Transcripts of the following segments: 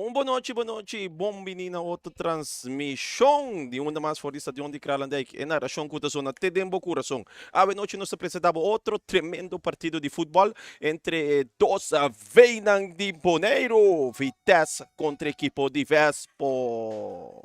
Un bon nochi, bon nochi, bon bini na otro transmishon di Unda Mas for di Stadion di Kralendijk. E narashon ku ta zona te den bo kurason. Awe nochi nos ta presenta bo otro tremendo partido di futbòl entre e dos Veinan di Boneiru, Vitesse kontra ekipo di Vespo.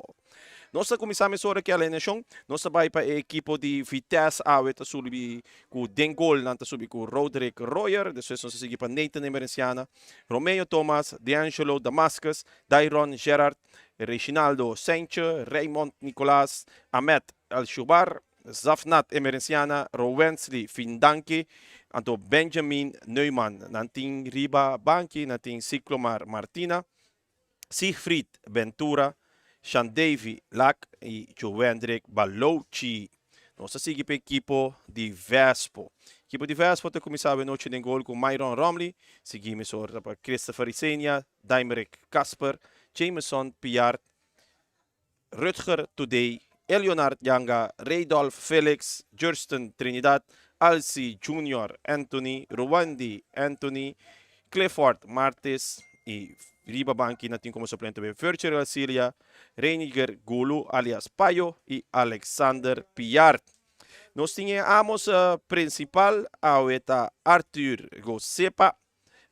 Nos ta kuminsá mesora ku e alineashon. Nos ta bai pa e ekipo di Vitesse awe ta subi ku den gol nan ta subi ku Roderick Royer, despues nos ta sigui pa Nathan Emerenciana, Romeo Thomas, Deangelo Damascus, Dairon Gerard, Reginaldo Seintje, Raymond Nicolaas, Ahmed El Shubar, Zafnat Emerenciana, Rowensley Findanke, anto Benjamin Neuman. Nan tin riba banki, nan tin Ciclomar Martina, Siegfried Ventura, Shandavy Lak i Joendrick Balouchi. Nos ta sigui pa ekipo di Vespo. Ekipo di Vespo ta kuminsá awe nochi den gol ku Myron Romley, sigui mesora pa Christopher Isenia, Daimerick Kasper, Jameson Piard, Rutger Today, Eleonard Janga, Reydolf Felix, Jurston Trinidad, Alcy Junior Anthony, Ruwandy Anthony, Clifford Martis y riba banki na tin como suplente be Virgil Alcilia, Reiniger Gulu alias Payo y Alexander Piard. Nos tin e amos principal awe ta Arthur Gosepa.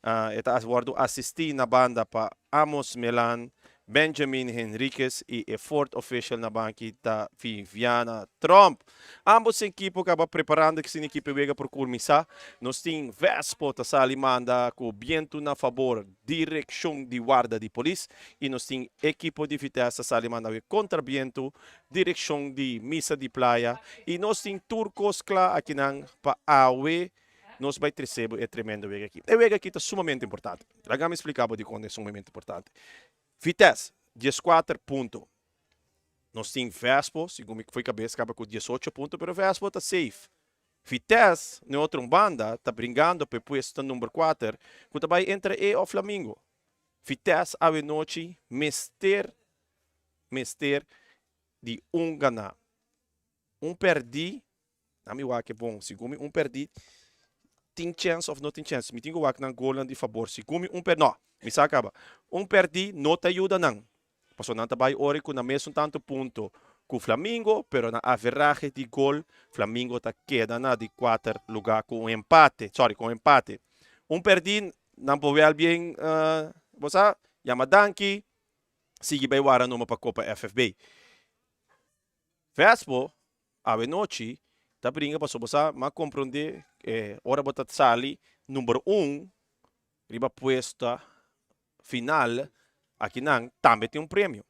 E ta wòrdu asistí na banda pa Amos Melan, Benjamin Henriquez i e fourth official na banki ta Viviana Tromp. Ambos ekipo kaba preparando ksin ekipo e wega por kurmisá. Nos tin Vespo ta sali manda ku bientu na fabor direkshon di warda di polis i nos tin ekipo di Vitesse ta sali manda awe kontra bientu direkshon di misa di playa i nos tin tur kos kla akinan pa awe. Nos bai trese bo e tremendo wega aki. E wega aki ta sumamente importante. Laga mi splika bo dikon e sumamente importante. Vitesse, dieskuater punto. Nos tin Vespo, segun mi foi kabes, kaba ku diesocho punto, pero Vespo ta safe. Vitesse, na e otro un banda, ta bringando pa e puesto number kuater, ku ta bai entre e òf Flamingo. Vitesse awenochi mester, mester di un ganá. Un pèrdí, Na mi wak e bon. Segun mi un perdí tin chèns òf no tin chèns. Mi tin ku wak nan golnan di fabor. Segun mi un per, no, mi sa kaba. Un perdí no ta yuda nan. Pasobra nan ta bai ora ku nan mesun tantu punto ku Flamingo, pero na averahe di gol Flamingo ta keda na di kuater lugá ku un empate, sorry, ku un empate. Un perdí nan por wèl bien, bo sa, yama danki, sigui bai wara numa pa Kopa FFB. Vespo awe nochi ta bringa pasobra bo sa m'a komprondé e ora bo ta sali number un riba puesta final akinan tambe tin un premio.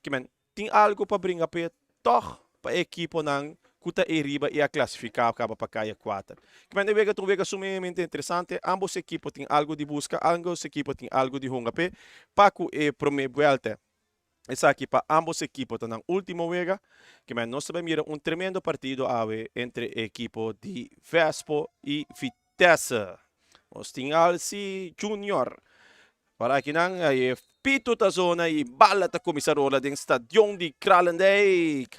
Kimen tin algu pa bringa p'e tòg pa e ekiponan ku ta ei riba i a klasifiká kaba pa kaya kuater. Kimen e wega ta un wega sumamente interesante, ambos ekipo tin algu di buska, ambos ekipo tin algu di hunga p'e pa ku e promé buèlta. Esaki pa ambos ekipo ta nan ultimo wega. Kimen nos ta bai mira un tremendo partido awe entre e ekipo di Vespo i Vitesse. Nos tin Alci Junior. Para akinan e pitu ta zona i bala ta kuminsá rola den stadion di Kralendijk.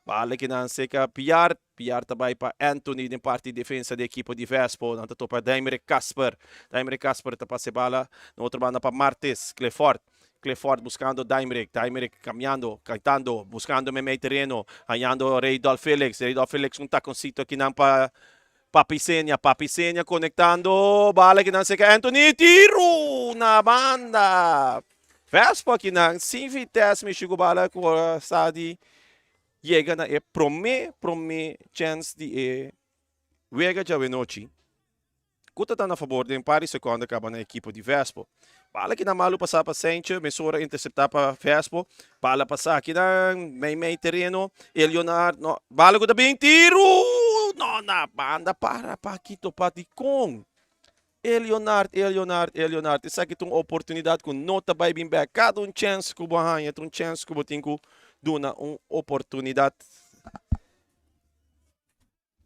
Bala kinan seka Piar. Piar ta bai pa Anthony den parti defensa di ekipo di Vespo. Nan ta topa Daimerick Kasper. Daimerick Kasper ta pasa e bala na otro banda pa Martis Clifford. Clifford buscando Daimerick. Daimerick cambiando, cantando, buscando meimei tereno. Hañando Reydolf Felix. Reydolf Felix un taconcito akinan pa Papi Senia. Papi Senia conectando. Bala akinan cerca Anthony. Tiro na banda. Vespo akinan sin Vitesse mishi cu bala cu sa di yega na e prome prome chens di e wega djawe-nochi ku ta ta na fabor den par di sekonde kaba na ekipo di Vespo. Bala kinan malu pasá pa Seintje, mesora interseptá pa Vespo. Bala pasá kinan mei mei tereno, Elionard no, bala ku ta bin tiru! No na banda para pa kito pa dikon? Elionard, Elionard, Elionard, esaki ta un oportunidat ku no ta bai bin bèk. Kada un chèns ku bo haña ta un chèns ku bo tin ku duna un oportunidat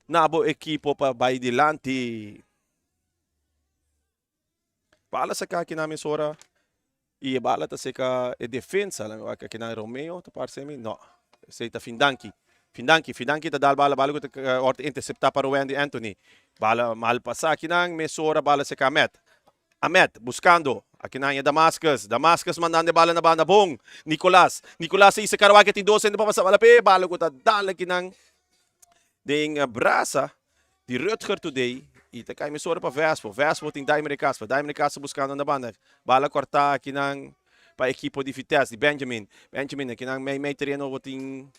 na bo ekipo pa bai dilanti. Bala saka akinan mesora i e bala ta seka e defensa. Lami wak akinan Romeo ta parse mi. No, esei ta Findanki. Findanki, Findanki ta dal bala, bala ku ta wòrdu interseptá pa Rowendy Anthony. Bala mal pasá akinan, mesora bala seka Ahmed. Ahmed buskando. Aki nan ya Damascus. Damascus mandando e bala na banda bon. Nicolas. Nicolas a hisa Karawaky tin dos hende pa pasa bala p'e. Bala ku ta dal aki nan den brasa di Rutger Today. I ta kai mesora pa Vespo. Vespo tin Daimere Casper. Daimere Casper buskando na banda. Bala kòrtá aki nan pa ekipo di Vitesse di Benjamin. Benjamin aki nan mei mei tereno bo tin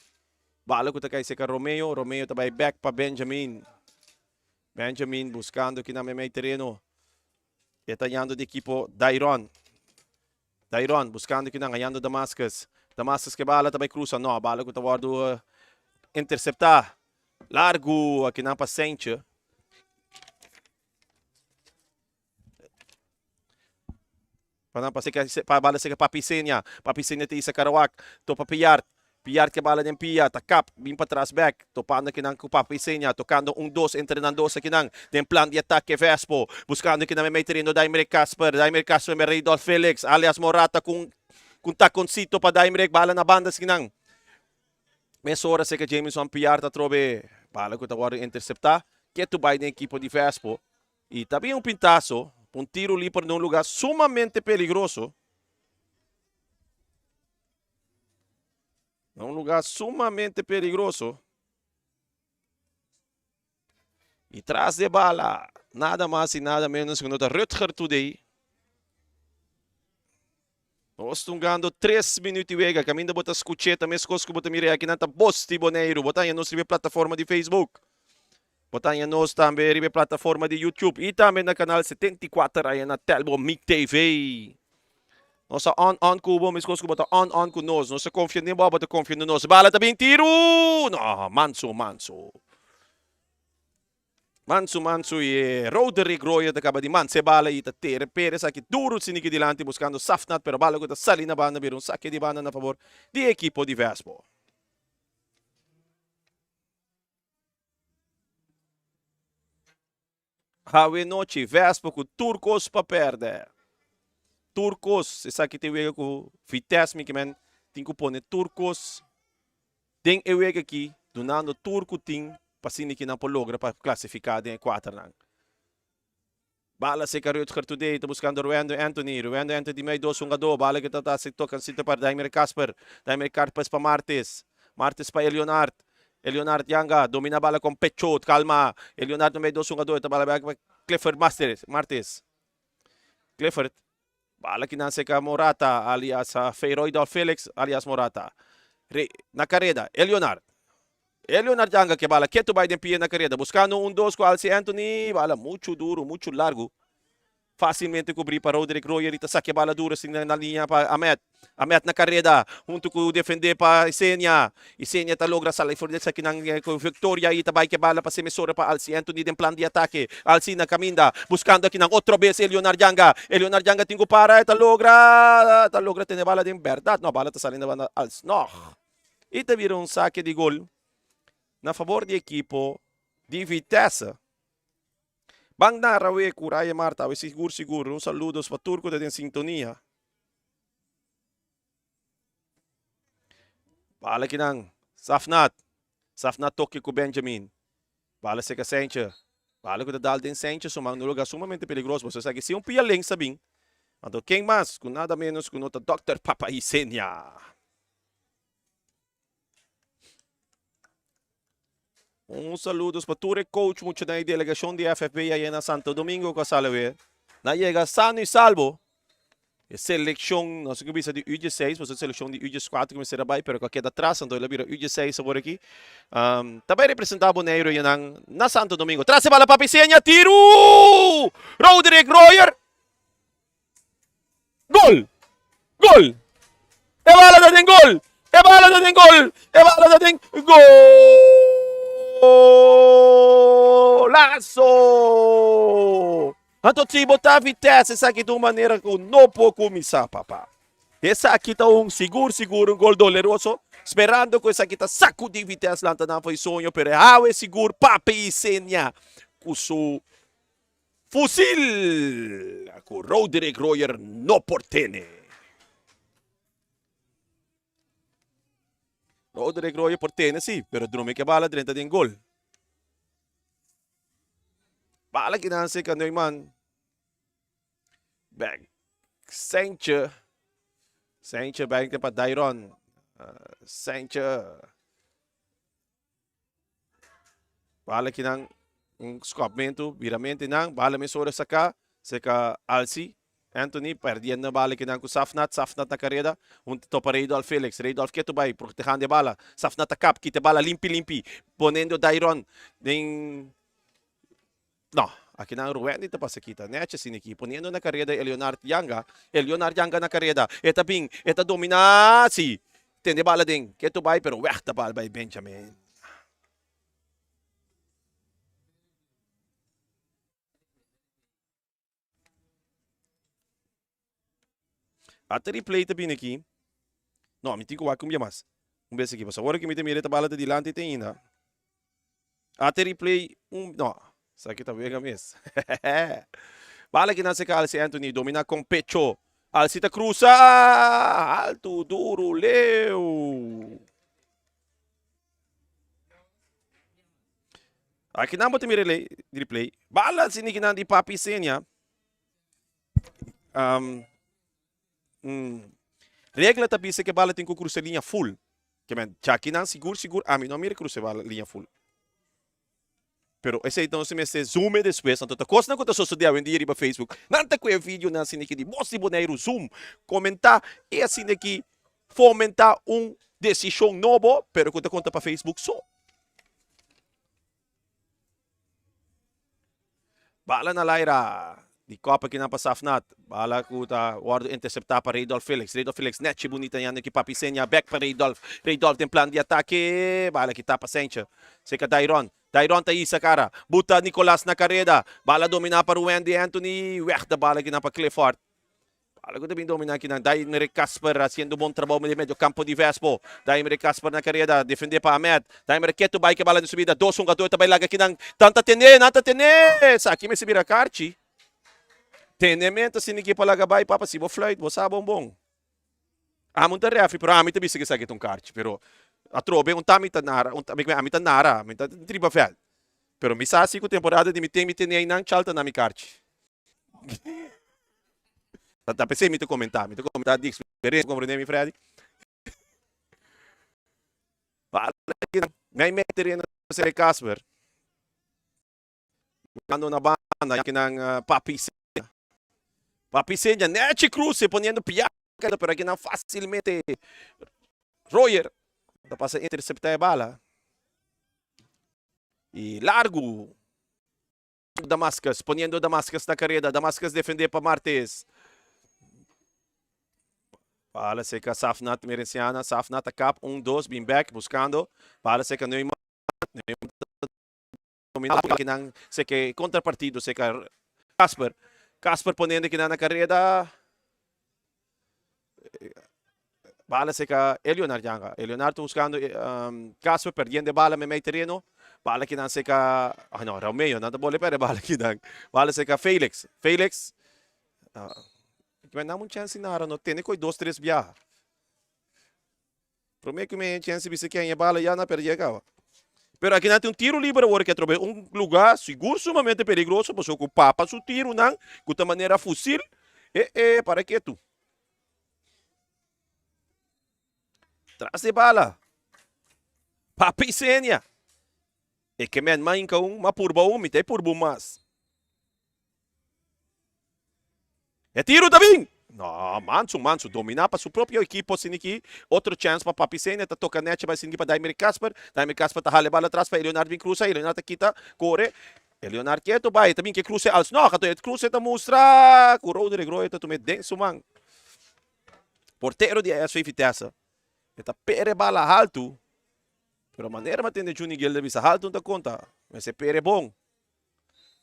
bala ku ta kai serka Romeo. Romeo ta bai bèk pa Benjamin. Benjamin buscando kinan mei mei tereno. E ta hallando di equipo Dairon. Dairon buscando kinan hallando Damascus. Damascus ke bala ta bai cruza. No, bala ku ta wordo intercepta. Largo akinan pa Sentje. Pa nan pasa pa bala seka pa Pisenia. Pa Pisenia ta isa Karawak. Topa Pillard. Pillard ke bala den pia. Ta kap. Bin patras bek. Topando kinan ku pa Pisenia. Tokando un dos entre nan dos akinan. Den plan di atake Vespo. Buskando kinan meimei tereno Daimerick Casper. Daimerick Casper me Reidolf Felix. Alias Morata ku un takoncito pa Daimerick. Bala na banda akinan. Mesora seka Jameson Pillard atrobe. Bala ku ta wòrdu interseptá. Ketu bai den ekipo di Vespo. Y ta bin un pintazo pa un tiro liber na un lugar sumamente peligroso. Na un lugar sumamente peligroso. Y tras de bala, nada mas y nada menos que no ta Rutger Today. Nos tungando 3 minuut y wega. Caminda bo ta scuché ta mescos cu bo ta mira aki nan ta Bos di Boneiru. Bo ta haña nos riba e plataforma di Facebook. Bo ta haña nos tambe riba e plataforma di YouTube y tambe na canal 74 aya na Telbo Mi TV. Nos ta on on cu bo mescos cu bo ta on on cu nos. Nos ta confia den bo, bo ta confia den nos. Bala ta bin tiru! No, manso, manso. Mansu mansu y e Roderick Royer ta caba di mansa e bala y ta tere pere esaki duro siniki dilanti buscando Safnat pero bala cu ta sali na banda bira un sake di banda na favor di e ekipo di Vespo. Awe nochi Vespo cu tur cos pa perde. Tur cos esaki tin wega cu Vitesse mi kimen tin cu pone tur cos Den e wega aki, dunando tur ku tin pa sinti ki nan por logra pa klasifiká den e kuaternan. Bala seka Rutger Today ta buskando Ruendo Anthony. Ruendo Anthony di mei dos hungadó. Bala ke ta ta hasi tokansito pa Daimir Kasper. Daimir Karpes pa Martis. Martis pa Elionard. Elionard Yanga domina bala kon pecho. Kalma. Elionard na mei dos hungadó. E ta bala bek pa Clifford Martis. Clifford. Bala ki nan seka Morata alias Feyroidolf Felix alias Morata. Re na kareda Elionard. Elionard yanga ke bala ketu bai den pia na kareda buskando un dos ku Alcy Anthony. Bala muchu duru, muchu largu. Fasilmente kubrí pa Roderick Royer i ta saka e bala duru asina na liña pa Ahmed. Ahmed na kareda huntu ku defendé pa Isenia. Isenia ta logra sali for di esakinan ku Victoria i ta bai ke bala pa Semesora pa Alcy Anthony den plan di atake. Alcy na kaminda buskando akinan otro bes Elionar Janga. Elionar Janga tin ku para e ta logra ta logra tene bala den bèrdat. No, bala ta sali na banda alsnog i ta bira un sake di gol na fabor di ekipo di Vitesse. Ban nara we ku Raya Marta awe sigur sigur. Un saludos pa tur ku ta den sintonia. Bala kinan. Safnat. Safnat toke ku Benjamin. Bala seka Sentje. Bala ku ta dal den Sentje su man. Un lugar sumamente peligroso. Pasobra esaki si un pia links ta bin. Anto ken mas ku nada menos ku no ta Dòkter Papa Isenia. Un saludos pa tur e coach muchanan y delegacion di FFB allá na Santo Domingo cu a sali awe. Nan yega sano y salvo. E seleccion, no sé cu bisa di U16, pasobra e seleccion di U14 cu mester a bay, pero cu a keda atras, anto el a bira U16 awor aki. Um, ta bay representa Boneiru ayanan na Santo Domingo. Tras e bala Papi Seña, tiru! Roderick Royer! Gol! Gol! E bala ta den gol! E bala ta den gol! E bala ta den golazo! Anto si bo ta Vitesse esaki ta un manera ku no por kuminsá papá. Esaki ta un sigur sigur un gol doleroso sperando ku esaki ta sakudí Vitesse lanta nan for e soño pero e awe sigur Papi Isenia ku su Fusil ku Roderick Royer no por tene. Roderick Royer por tene si, pero drumi ke bala drenta den gol. Bala kinan seka Neumann. Back. Sentje. Sentje brengt pa Dairon. Sentje. Bala kinan un skopmentu, biramente nan, bala mesora saka, seka Alsi. Anthony perdiendo bala kinan ku Safnat, Safnat na kareda, un topa Reidolf Felix, Reidolf ketu bai, protehando e bala, Safnat a kap, kita e bala limpi limpi, ponendo Dairon den No, akinan Ruwendy ta pasa kita nechi asina aki, poniendo na kareda e Leonard Yanga, e Leonard Yanga na kareda, e ta bin, e ta domina, si, tende bala den, ketu bai pero weg ta bal bai Benjamin. Ata replay ta bini aki. No, mi tin ku wak un bia mas. Un bes aki. Pasobra ora ku mi ta mira e ta bala ta dilanti te ainda. Ata replay un, no, esaki ta wega mes. Bala ki nan seka Alci Anthony domina con pecho. Alci ta cruza alto, duro, leu. Aki nan bo ta mira e replay. Bala sini ki nan di Papi Senia. Um, mm, regla ta bisa ke bala tin ku cruza liña full. Ke men, chaki nan sigur sigur ami no mira cruza bala liña full. Pero esei ta nos mester zoome despues. Anto ta kosnan ku ta sosodé awendia riba Facebook. Nan ta kue videonan asina ki di Bos di Boneiru zoom, komentá i asina ki fomentá un desishon nobo pero ku ta konta pa Facebook so. Bala na laira di kopa kinan pa Safnat. Bala ku ta wòrdu interseptá pa Reidolf Felix. Reidolf Felix nèchi bunita yanda ki Papi Senia bèk pa Reidolf. Reidolf den plan di atake. Bala ki tapa Senche. Seka Dairon. Dairon ta hisa kara. Buta Nicolas na kareda. Bala dominá pa Ruwendy Anthony. Wèg ta bala kinan pa Clifford. Bala ku ta bin dominá kinan. Daimere Kasper hasiendo bon trabou den medio kampo di Vespo. Daimere Kasper na kareda. Defendé pa Ahmed. Daimere ketu bai ke bala den subida. Dos hungador ta bai laga kinan. Nan ta tené! Nan ta tené! Esaki mester bira karchi. Tenemento asina ki pa laga bai papa si bo fluit bo sa bon bon. Ami un ta refri pero ami ta bisa ku esaki ta un karchi pero atrobe un ta mi ta nara un ta ami ta nara mi ta riba vèlt pero mi sa si ku temporada di mi ten mi tene einan chal ta na mi karchi. Ta p'esei mi ta komentá mi ta komentá di eksperensia komprendé mi Freddy. Mei mei tereno sere Casper. Buscando na banda akinan Papi Seña. Papi Seña nechi cruce poniendo piaka pero akinan facilmente Royer ta pasa intercepta e bala. Y largo Damascus poniendo Damascus na careda. Damascus defende pa Martes. Bala seca Safnat Merenciana. Safnat a kap 1 2 bin back buscando. Bala seca Neumann. Neumann Kinan seke kontrapartido seka Casper. Casper poniendo kinan na kareda. Bala seka Eleonard Yanga. Eleonard buscando um, Casper perdiendo bala me meio terreno. Bala kinan seka ah no, Romeo nan ta bole perde bala kinan. Bala seka Felix. Felix. Uh, ik ben un chance nara no tene koi dos tres biaha. Prome ku mi chance bisa ken e bala ya na perdí caba. Pero aki nan tin un tiro liber awor ke atrobe un lugar sigur sumamente peligroso pasobra ku papa su tironan ku ta manera fusil e e para ketu. Tras di bala. Papi Senia. E ke men ma inka un, ma purba un, mi ta e purba un mas. E tiro ta bin! No, Mansu, Mansu domina pa su propio ekipo asina aki. Otro chance pa Papi Senia ta toca nechi bai asina pa Daimir Casper. Daimir Casper ta hala e bala atras pa Eleonard bin cruza. Eleonard ta kita, core. Eleonard keto bai, ta bin ke cruce als nog. Anto e cruce ta mustra cu Roderick Roy ta tuma e den su man. Portero di SV Vitesse. E ta pere e bala haltu. Pero manera mi a tende Juni Gilder bisa haltu no ta conta. Mester pere bon.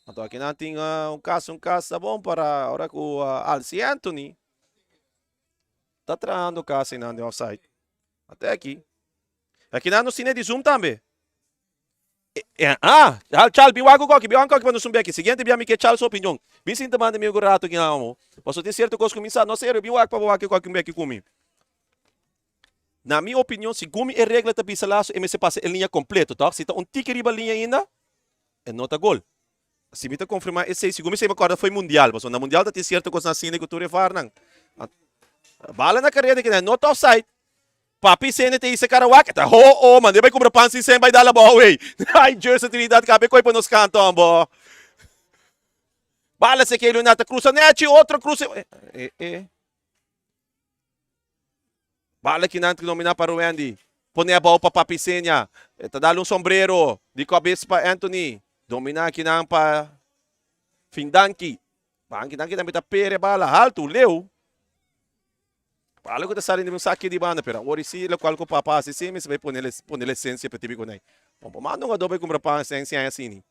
Anto aki nan tin un kas, un kas ta bon para ora ku Alcy Anthony ta trahando kas einan den offside. Ate aki. Aki nan nos tin e di zoom tambe. Ah, Chal, bin wak koki, bin wak koki pa nos un beki. Siguiente bia mi ke Chal su opinion. Bin sinta banda mi un rato aki amo. Paso tin cierto kos ku mi sa. No serio, bin wak pa bo wak koki un beki ku mi. Na mi opinion, segun mi e regla ta bisa laso e mester pasa e liña completo, toch? Si ta un tiki riba liña ainda, e no ta gol. Si mi ta confirma esey, segun mi sey mi acorda foi mundial, pasobra na mundial ta tin cierto cosnan asina cu tur e VARnan. Bala na kareda kinan, no ta offside. Papi Sene te isa Karawak, ta ho oh, mande bai kumpra pan sin sen bai dal abou wey. Ay, Jersey Trinidad kabe koi pa nos kanto ambo. Bala se ke Leonard ta cruza nechi, otro cruza. Eh, eh, eh. Bala kinan nomina pa Ruendi. Pone abou pa Papi Senia. Ta dal un sombrero di kabes pa Anthony. Domina kinan pa Findanki. Banki danki tambe ta pere bala haltu, leu. Bala ku ta sali di un saki di banda, pero awor si lokual ku papa hasi si, mester bai pone pone lisensia pa tibi ku nai. Bon, pa manda un adobe kumpra pan esensia asini.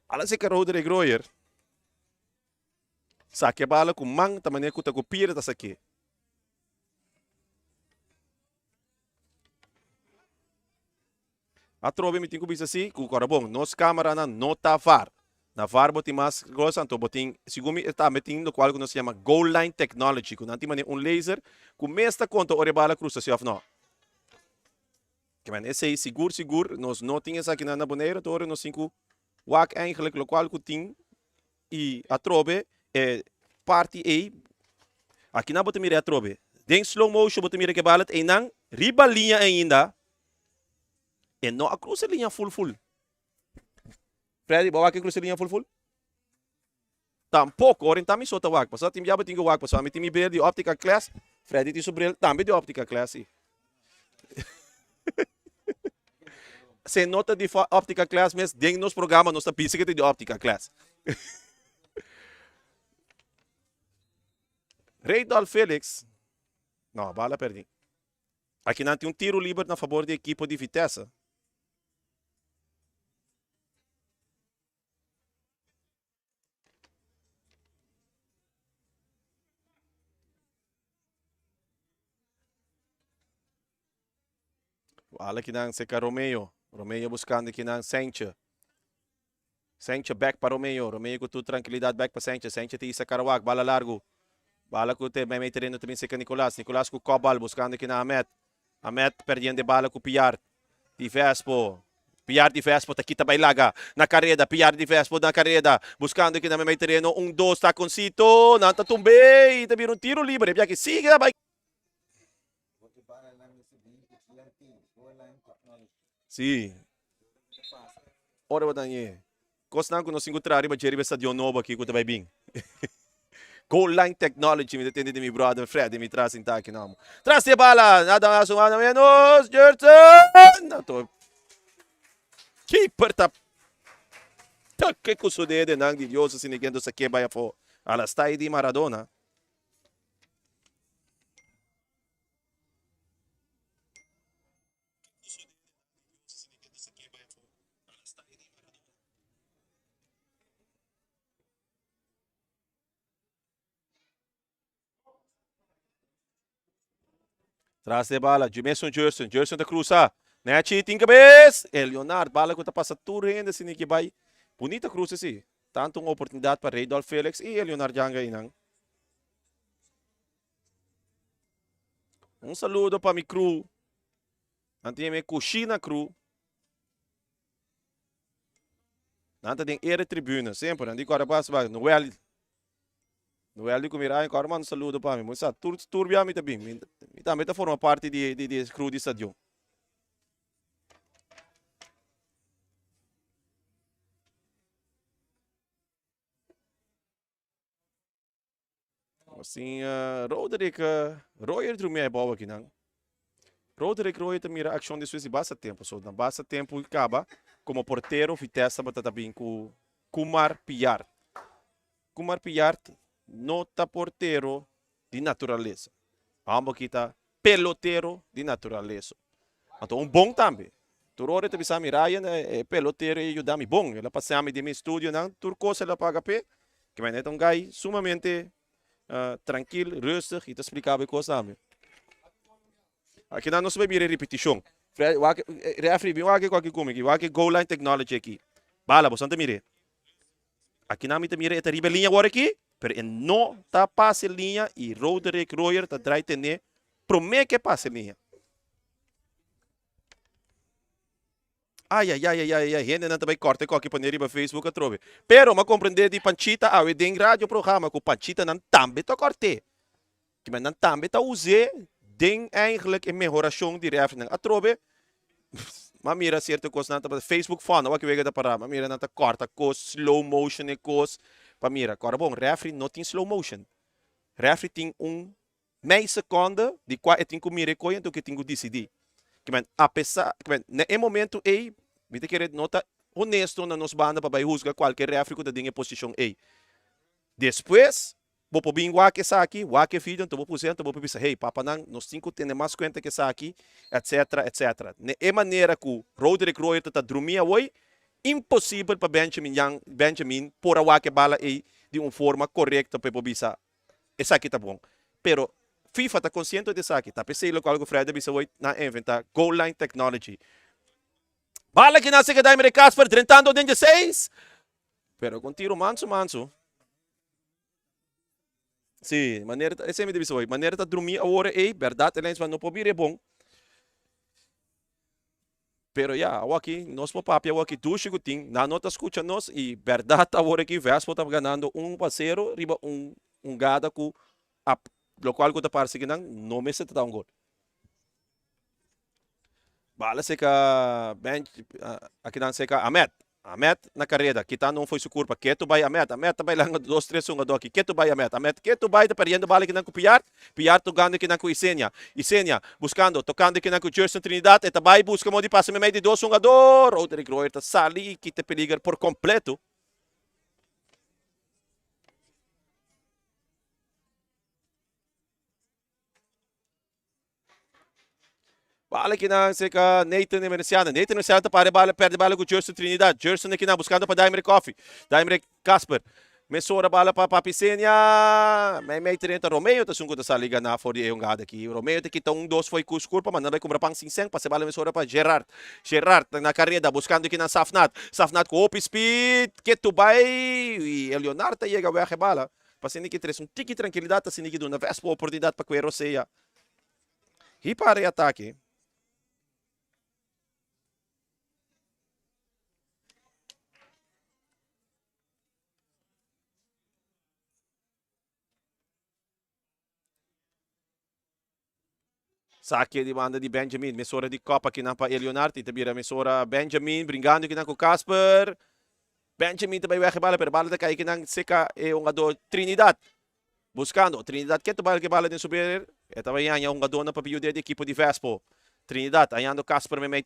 Bala si ka Roderick Royer. Saki e bala ku man ta manera ku ta ku pira ta saki. Atrobe mi tin ku bisa si ku kora bon nos kameranan no ta var. Na var bo tin mas kos anto bo tin segun mi e tambe tin lokual ku nos ta yama goal line technology ku nan tin manera un laser ku mes ta konta ora e bala krusa si òf no. Ke men esei sigur sigur nos no tin esakinan na Boneiru anto ora nos tin ku wak eigenlijk lokual ku tin I atrobe e parti ei, akinan bo ta mira e atrobe. Den slow motion bo ta mira ke balet einan riba liña ainda, e no a krusa e liña ful ful. Freddy, bo a wak e krusa e liña ful ful? Tampoko, ora mi so ta wak, pasobra tin bia bo tin ku wak, pasobra mi tin mi bril di optica class, Freddy tin su bril tambe di optica class si. Se no ta di optica class mes, den nos programa nos ta bisa ke ta di optica class. Reidol Felix, no, bala perdi. Aki nan tin un tiro liber na fabor di ekipo di Vitesse. Bala kinan seca Romeo. Romeo buscando kinan Sanchez. Sanchez back pa Romeo. Romeo cu tur tranquilidad back pa Sanchez. Sanchez te isa Karawak. Bala largo. Bala cu te meimei tereno te bin seca Nicolas. Nicolas cu kopbal buscando kinan Ahmed. Ahmed perdiendo e bala cu Piart. Di Vespo. Piart di Vespo ta kita bai laga na kareda. Piart di Vespo na kareda. Buskando ki na meimei tereno. Un, dos, takoncito. Nan ta tumbe i ta bira un tiro liber. E biaha ki sigui ta bai. Sí. Ora bo ta ñe. Kosnan ku nos tin ku traha riba dje riba e stadion nobo aki ku ta bai bin. Goal line technology mi ta tende di mi brother Freddy mi tras sinta aki nomo. Tras di e bala, nada mas nada menos, Jerson! Anto keeper ta toke ku su dedenan di Dios asina kendo sak'é bai afó. A la style di Maradona. Tras de bala, Jumeson Jerson. Jerson ta cruza. Nechi tin cabez. E Leonard, bala cu ta pasa tur hende sin que bay. Bonita cruce si. Tanto un oportunidad pa Reydolf Felix y Leonard Janga inan. Un saludo pa mi crew. Nan tin mi cushina crew. Nan ta den ere tribune semper. Nan di kore pas ba Noel. Noel di ku mi Ryan kore manda un saludo pa mi. Bo sa tur tur bia mi ta bin. Mi mi tambe ta forma parti di di di crew di stadion. Asin Roderick Royer drumi ai bou akinan. Roderick Royer ta mira akshon despues di basta tempu. So na basta tempu kaba komo portero Vitesse tabata ta bin ku Kumar Pillard. Kumar Pillard no ta portero di naturalesa. Hòmber aki ta pelotero di naturalesa. Anto un bon tambe. Tur ora e ta bisa mi, Ryan, e pelotero e yuda mi bon. El a pasea mi den mi estudionan, tur kos el a paga p'e. Ke manera e ta un guy sumamente trankil, rustig i ta splika bo e kos tambe. Akinan nos ta bai mira e ripitishon. Wak, refri, bin wak e ku aki ku mi aki. Wak e goal line technology aki. Bala, boso ta mir'é. Akinan mi ta mira e ta riba e liña awor aki, pero e no ta pasa e liña i Roderick Royer ta drai tene prome ke pasa e liña. Ay, ay, ay, ay, ay, ay, hendenan ta bai kòrta e kòki pone riba Facebook atrobe. Pero m'a komprendé di Panchita awe den radio programa ku Panchitanan tambe ta kòrt'é. Kimen nan tambe ta us'é den eigenlijk e mehorashon di refrinan. Atrobe, m'a mira sierto kosnan ta pasa, Facebook fòn, awor ki wega ta pará, m'a mira nan ta kòrta kos, slow motion e kos, pa mira. Kòrda bon, refri no tin slow motion. Refri tin un mei sekonde di kua e tin ku mira e koi anto ku e tin ku disidí. Kimen, apesar, kimen, na e momento ei, mi ta kere no ta honesto na nos banda pa bai husga kualke refri ku ta den e posishon ei. Despues, bo por bin wak esaki, wak e video, anto bo pusi'e, anto bo por bisa, hey, papanan, nos tin ku tene mas kuenta ku esaki, etcetera, etcetera. Na e manera ku Roderick Royer ta ta drumí awoi, imposibel pa Benjamin Jan, Benjamin por a wak e bala ei di un forma korekto pa e por bisa, esaki ta bon. Pero FIFA ta konsiente di esaki, ta p'esei lokual ku Fred a bisa awoi, nan a inventá goal line technology. Bala ki nan a seka Daimere Kasper drentando den djeseis. Pero con tiro mansu mansu. Sí, manera ta, esei mi ta bisa hoy. Manera ta drumí awor ei, berdad e lensman no por bira e bon. Pero ya, awor aki nos por papia awor aki dushi ku tin, nan no ta skucha nos i berdad awor aki Vespo ta ganando un pa sero riba un hungada ku a lokual ku ta parse ku nan no mester ta da un gol. Bala seka bench akinan seka Ahmed. Ahmed na kareda kitando un fo'i su kurpa. Ketu bai Ahmed. Ahmed ta bailando dos tres hungadó aki. Ketu bai Ahmed. Ahmed ketu bai ta perdiendo bala akinan ku Piart. Piart tokando akinan ku Isenia. Isenia buskando tokando akinan ku Jerson Trinidad. E ta bai buska modo di pasa meimei di dos hungadó. Roderick Royer ta sali i kita e peliger por kompleto. Bala kinan cerca Nathan Emerenciano. Nathan Emerenciano ta para e bala, perde bala ku Jerson Trinidad. Jerson kinan buscando pa Daimerick Coffee. Daimerick Casper. Mesora bala pa Papi Senia. Mei mei 30. Romeo ta esun ku ta sali gana for di e hungada aki. Romeo ta kita un dos fo'i ku skur pa manda bai kumpra pan sin sen. Pasa e bala mesora pa Gerard. Gerard na kareda buscando kinan Safnat. Safnat ku hopi speed. Ketu bai. I Leonard ta yega weg e bala. Pa asina ki trese un tiki trankilidat, asina ki duna Vespo oportunidat pa kue rosea. Hi para e atake. Sake di banda di Benjamin. Mesora di kop akinan pa Elionard. I ta bira mesora Benjamin bringando akinan ku Casper. Benjamin ta bai weg e bala, pero bala ta kai akinan seka e hungador Trinidad. Buscando. Trinidad ke ta bai ke bala den su beer. E ta bai haña hungadornan pa biude di ekipo di Vespo. Trinidad hañando Casper meimei.